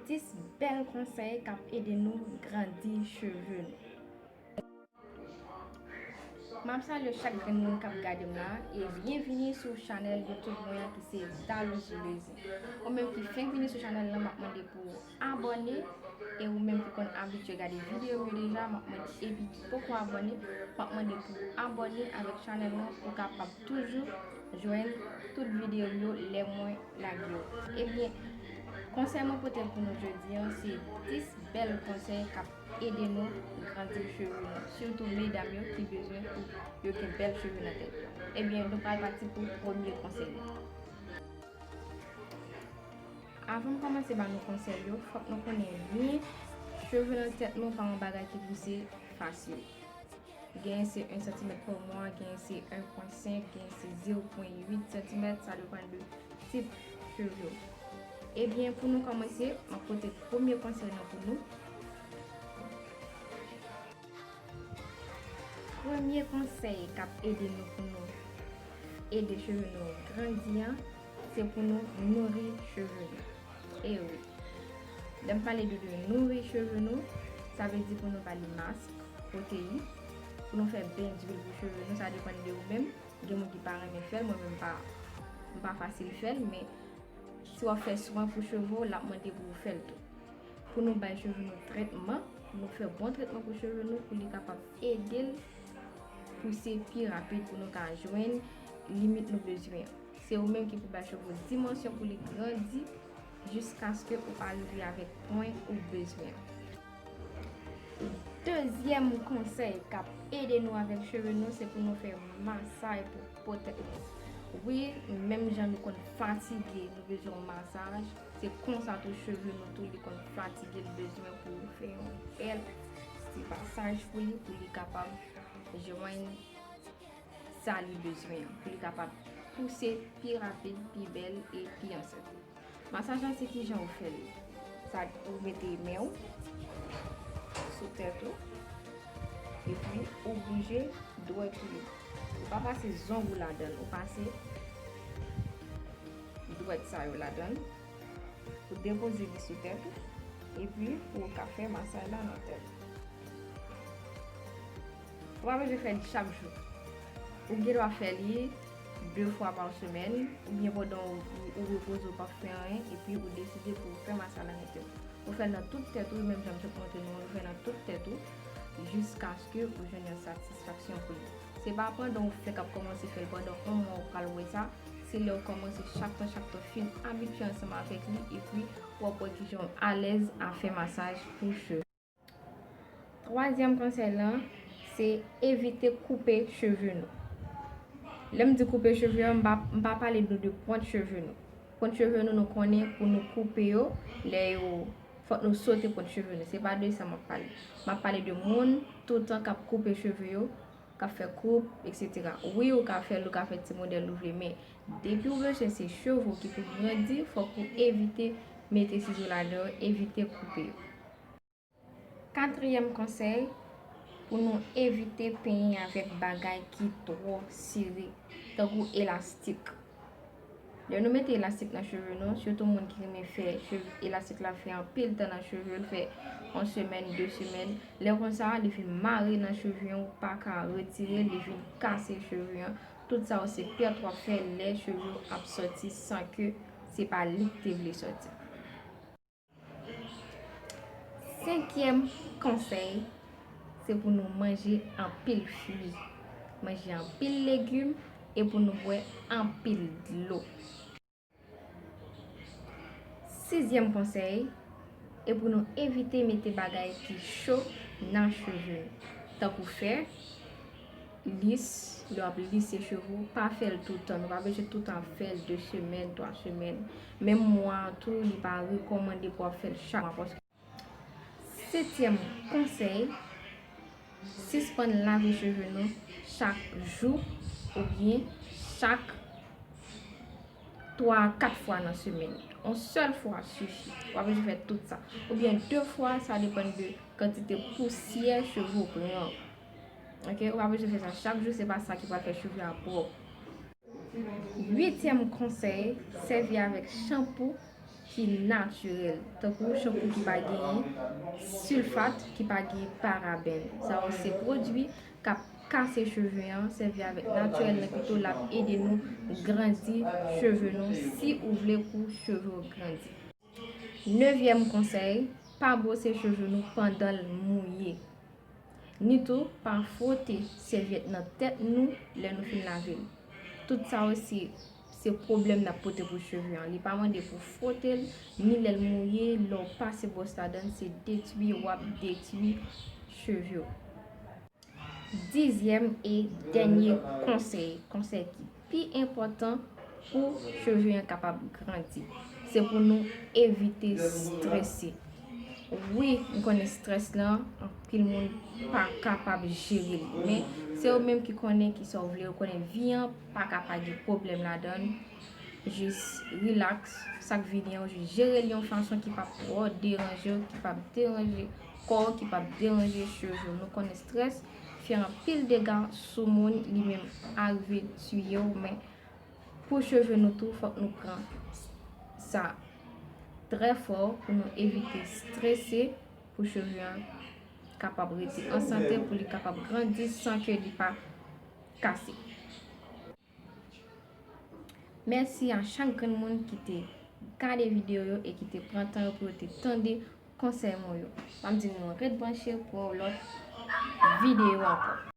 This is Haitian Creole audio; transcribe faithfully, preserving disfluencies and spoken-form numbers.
Dis bèl konsèy k ap ede nou grandi cheve nou. M ap salye chak grenn moun k ap gade m la e byenvini sou chanèl YouTube mwen an ki se Dalouji Lezi. Ou menm ki fenk vini sou chanèl lan, m ap mande pou w abòne e ou menm ki konn abitye gade videyo m yo deja, m ap mande, epi ki poko abòne, m ap mande pou w abòne avèk chanèl lan pou w kapab toujou jwenn tout videyo m yo lè mwen lage yo. Ebyen, konsèy mwen pote pou nou jodi an se dis bèl konsèy k ap ede nou grandi cheve nou, sitou medam yo ki bezwen pou yo gen bèl cheve nan tèt yo. Ebyen, nou pral pati pou premye konsèy la. Avan m kòmanse ba nou konsèy yo, fòk nou konnen byen cheve nan tèt nou pa yon bagay ki pouse fasil. Genyen se yon santimèt pa mwa, genyen se en pwen senk, genyen se zewo pwen uit santimèt, sa depann de tip cheve w. Ebyen, pou nou kòmanse, m ap pote premye konsèy lan pou nou. Premye konsèy k ap ede nou pou nou ede cheve nou grandi an, se pou nou nouri cheve nou. E wi, lè m pale de, de nouri cheve nou, sa vle di pou nou ba li mask, pwoteyin, pou nou fè ben diwil pou cheve nou, sa depann de ou menm. Gen moun ki pa renmen fè l, mwen menm m pa, m pa fasil fè l, men si w ap fè swen pou cheve w, l ap mande pou w fè l tou. Pou nou bay cheve nou trètman, pou nou fè bon trètman pou cheve nou, pou li kapab ede l pouse pi rapid, pou nou ka jwenn limit nou bezwen an. Se ou menm ki pou bay cheve w dimansyon pou li grandi jiskaske ou pa rive avèk pwen ou bezwen an. Dezyèm konsèy k ap ede nou avèk cheve nou, se pou nou fè masaj pou po tèt nou. Wi, menm jan nou konn fatige, nou bezwen yon masaj, se konsa tou cheve nou tou, li konn fatige, li bezwen pou ou fè yon bèl ti masaj pou li, pou li kapab jwenn sa li bezwen an, pou li kapab pouse pi rapid, pi bèl e pi an sante. Masaj la se kijan ou fè l. Sa, ou mete men w sou tèt ou, epi ou bouje dwèt ou yo. Ou pa pase zong ou ladan l, ou pase dwèt sa yo ladan l. Ou depoze li sou tèt ou, epi ou ka fè masaj la nan tèt ou. Ou pa bezwen fè li chak jou. Ou gen dwa fè li de fwa pa semèn, oubyen pandan ou, ou, ou repoze, ou p ap fè anyen, epi ou deside pou w fè masaj la nan tèt ou. Ou fè l nan tout tèt ou, menm jan m sot montre nou an, ou fè nan tout tèt ou, jiskaske ou jwenn yon satisfaksyon pou li. Se pa pandan ou fenk ap kòmanse fè l, pandan yon mwa ou pral wè sa, se lè ou kòmanse chak tan, chak tan fin abitye ansanm avèk li, epi w ap wè kijan w alèz a fè masaj pou cheve. Twazyèm konsèy lan, se evite koupe cheve nou. Lè m di koupe cheve an, m pa, m pa pale nou de pwent cheve nou. Pwent cheve nou, nou konnen pou nou koupe yo, lè yo, fòk nou sote pwent cheve nou. Se pa de sa m ap pale. M ap pale de moun toutan k ap koupe cheve yo, k ap fè koup, etsetera. Wi, ou ka fè l, ou ka fè ti modèl ou vle, men depi ou bezwen se cheve w ki pou grandi, fòk ou evite mete sizo ladan yo, evite koupe yo. Katriyèm konsèy, pou nou evite penyen avèk bagay ki twò sere, tankou elastik. Lè nou mete elastik nan cheve nou, sitou moun ki renmen fè cheve, elastik la fè anpil tan nan cheve l, fè yon semèn, de semèn, lè konsa, li vin mare nan cheve an, ou pa ka retire l, li vin kase cheve an. Tout sa yo se pèt w ap fè lè cheve w ap sòti san ke se pa li k te vle sòti. Senkyèm konsèy, se pou nou manje anpil fwi, manje anpil legim e pou nou bwè anpil dlo. Sizyèm konsèy, e pou nou evite mete bagay ki cho nan cheve nou, tankou fè, lis, lè w ap lise cheve w, pa fè l toutan. Nou pa bezwen toutan ap fè l de semèn, twa semèn. Menm mwa an tou, li pa rekòmande pou w ap fè l chak mwa, paske Setyèm konsèy, sispann lave cheve nou chak jou oubyen chak twa a kat fwa nan semèn. Yon sèl fwa sifi. W pa bezwen fè tout sa. Oubyen de fwa, sa depann de kantite pousyè cheve w pran. Oke, ou pa bezwen fè sa chak jou, se pa sa ki pral fè cheve a pwòp. Uityèm konsèy, sèvi avèk chanpou ki natirèl, tankou chanpou ki pa genyen silfat, ki pa genyen paraben. Sa yo se pwodui k ap kase cheve an, sèvi avèk natirèl nan pito, l ap ede nou grandi cheve nou si ou vle pou cheve w grandi. Nevyèm konsèy, pa bwose cheve nou pandan l mouye. Ni tou, pa fwote sèvyèt nan tèt nou lè nou fin lave l. Tout sa yo se, se pwoblèm n ap pote pou cheve an. Li pa mande pou fwote l, ni lè l mouye, lè w pase bwòs ladan l, se detwi w ap detwi cheve w. Dizyèm e dènye konsèy, konsèy ki pi enpòtan pou cheve an kapab grandi, se pou nou evite strese. Wi, m konnen strès lan, anpil moun pa kapab jere li. Men, se ou menm ki konnen kisa w vle, ou konnen vi an pa ka pa gen pwoblèm ladan l. Jis rilaks, sa k vini an, jis jere l yon fason ki p ap twò deranje w, ki p ap deranje kò w, ki p ap deranje cheve w. Nou konnen strès fè anpil dega sou moun, li menm arive tiye w, men pou cheve nou tou, fòk nou pran sa trè fò pou nou evite strese, pou cheve an kapab rete an sante, pou li kapab grandi san ke li pa kase. Mèsi a chak grenn moun ki te gade videyo yo e ki te pran tan yo pou yo te tande konsèy mwen yo. M ap di nou ret branche pou yon lòt videyo ankò.